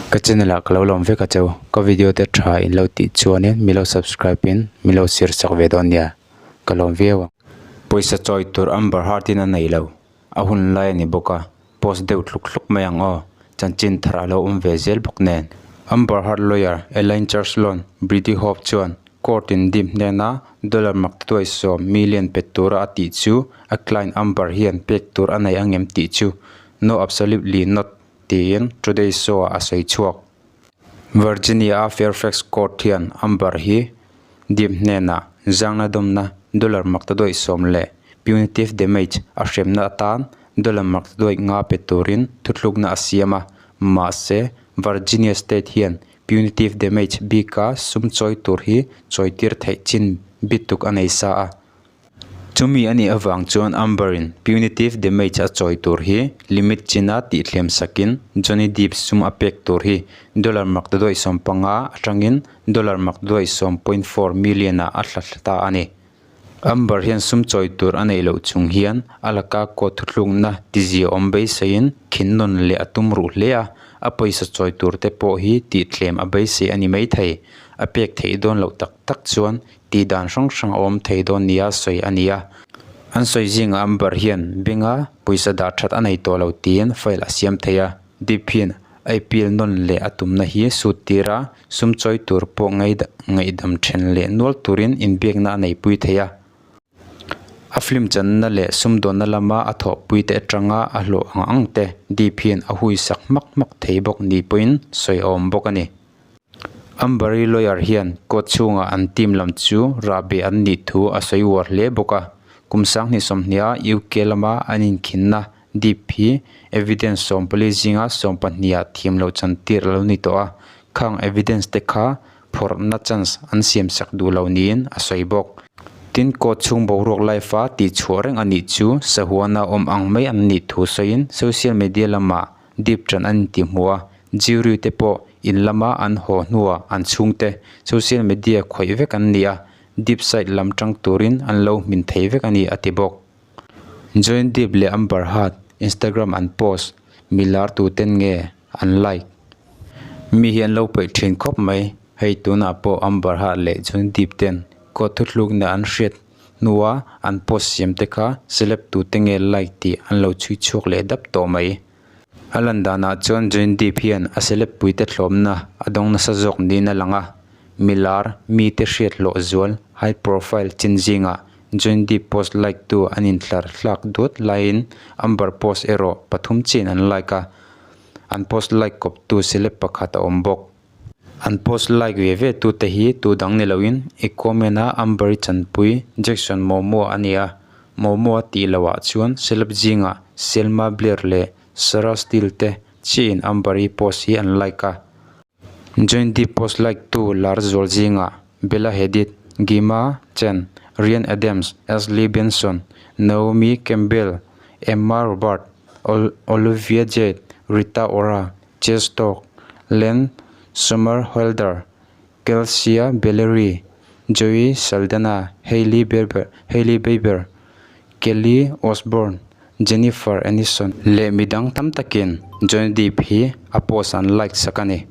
Ka channel ah ka lo lawm vek a cheu. Ka video te tha in lo tih chuanin mi lo subscribe in mi lo share sak ve dawn nia. Ka lawm viau ang. Pawisa chawi tur Amber Heard in a nei lo. A hun lai a ni bawk a, post deuh thluk thluk mai ang aw. Chanchin thar a lo awm ve zel bawk nen. Amber Heard lawyer Elaine Churchlon Brady Hope chuan court in Depp hnena dollar mak tuai sawm million pe tura a tih chu a client Amber hian pek tur a nei angem tih chu no absolutely not tiin Today Show ah a sawi chhuak. Virginia-a Fairfax Court hian Amber hi Depp hnenah zangna dawmna dollar makta duaih sawm leh punitive damage a hremna atan dollar makta duaih nga pe turin thuthlukna a siam a, mahse Virginia State hian punitive damage bika sum chawi tur hi chawitir theih chin bituk a nei sa a. Chumi a nih avang chuan Amber-in punitive damage a chawi tur hi limit china tihthliam sakin Johnny Depp sum a pek tur hi dollar mak daduaih 15 atangin dollar mak daduaih 10.4 million ah a thla thla ta a ni. Amber hian sum chawi tur a neih loh chung hian a laka court thuthlukna tizia awm beiseiin khin nawn leh a tum ruh hle a, a pawisa chawi tur te pawh hi tihthlem a beisei a ni maithei. A pek theih dawn loh tak tak chuan Tih dan hrang hrang a awm thei dawn nia sawi a ni a. An sawi zingah Amber hian benga pawisa dah that a nei tawh lo tiin file a siam thei a. Deep hian a appeal nawn leh a tumna hi sut tir a, sum chawi tur pawh ngaihdam then leh nual turin inbiakna a neipui thei a. A film channa leh sumdawnna lama a thawhpui te atanga a hlawh ang ang te Deep hian a hui sak hmak hmak thei bawk ni pawhin sawi a awm bawk a ni. Amber-i lawyer hian court chhungah an team lam chu rahbeh an nih thu a sawi uar hle bawk a. Kum sanghnih sawmhniha UK lama an inkhinna Deep hi evidence 14 zinga 12 ah thiam loh chantir a lo ni tawh a, khang evidence te kha phawrhna chance an siam sak duh lo niin a sawi bawk. Tin, court chhung boruak live a tihchhuah reng a nih chu sahuana awm ang mai an nih thu sawiin social media lamah Deep ṭan an inti hmuh a, jury te pawh in lama an haw hnuah an chhungte social media khawih vek an ni a, Deep side lam ṭang turin an lo hmin thei vek a ni a ti bawk. Join Deep leh Amber Heard Instagram an post mi lar tuten nge an like? Mi hi an lo peih ṭhin khawp mai, hei tunah pawh Amber Heard leh Johnny Depp ten court thuthlukna an hriat hnua an post siam te kha celeb tute nge like tih an lo chhui chhuak leh dap tawh mai. A lan danah chuan Johnny Depp hian a celeb puite thlawmna a dawng nasa zawk niin a lang a, milar mite hriat hlawh zual high profile chin zingah Johnny Depp post like tu an intlar hlak duat laiin Amber post erawh pathum chiin an like a, an post like kawptu celeb pakhat a awm bawk. An post like ve ve tu te hi tu dang ni loin Aquaman a Amber-i chanpui Jackson Momoa a ni a, Momoa tih loh ah chuan celeb zingah Selma Blair leh Sarah Steele te chiahin Amber-i post hi an like a. Johnny Depp post like tu lar zual zingah Bella Hadid, Gemma Chan, Ryan Adams, Ashley Benson, Naomi Campbell, Emma Roberts, Olivia Jade, Rita Ora, Chase Tawk, Len Somerhalder, Kelsea Ballerini, Joey Saldana, Hailey Bieber, Hailey Bieber, Kelly Osbourne, Jennifer Aniston leh midang tam takin Johnny Depp hi a post an like sak a ni.